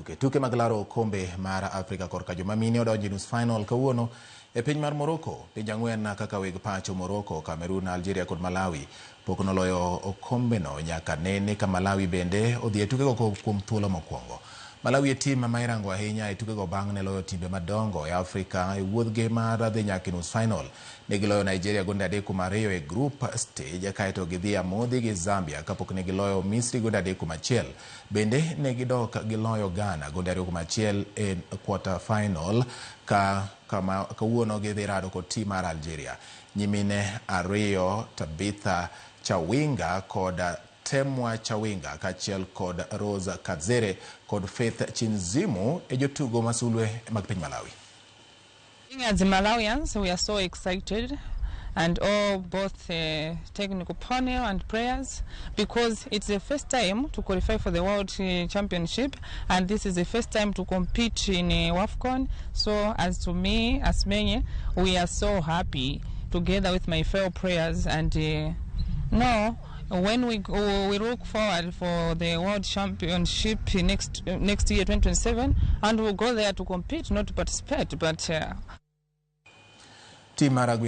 tuke. Tuke mag laro okombe mar Afrika korka joma mine odonjo e nus final kawuono e piny mar Morocco. Pinje ang'wen kaka weg pacho Morocco, Cameroon, Algeria kod Malawi pok noloyo okombeno nyaka nene ka Malawi bende odhi e tukego kuom thuolo mokwongo. Malawi e tim ma irango ahinya e tukego bang' ne loyo timbe madongo e Afrika e wuodhgi mar dhi nyaka e nus final. Ne giloyo Nigeria gonde 3-2 e group stage kaeto gidhi amodhi gi Zambia kapok ne giloyo Misri gonde 3-1. Bende ne gidok giloyo Ghana gonde 2-1 e quarter final ka kama kawuono gidhi rado kod tim mar Algeria. Nyimine ariyo Tabitha Chawinga kod Temwa Chawinga kaachiel kod Rose Kadzere kod Faith Chinzimu e jotugo masulwe mag piny Malawi. As Malawians, we are so excited, and all both technical panel and players, because it's the first time to qualify for the World Championship, and this is the first time to compete in WAFCON. So as to me, as many, we are so happy together with my fellow players, and no, when we go, we look forward for the World Championship next year, 2027, and we'll go there to compete, not to participate, but Tim mar rugby.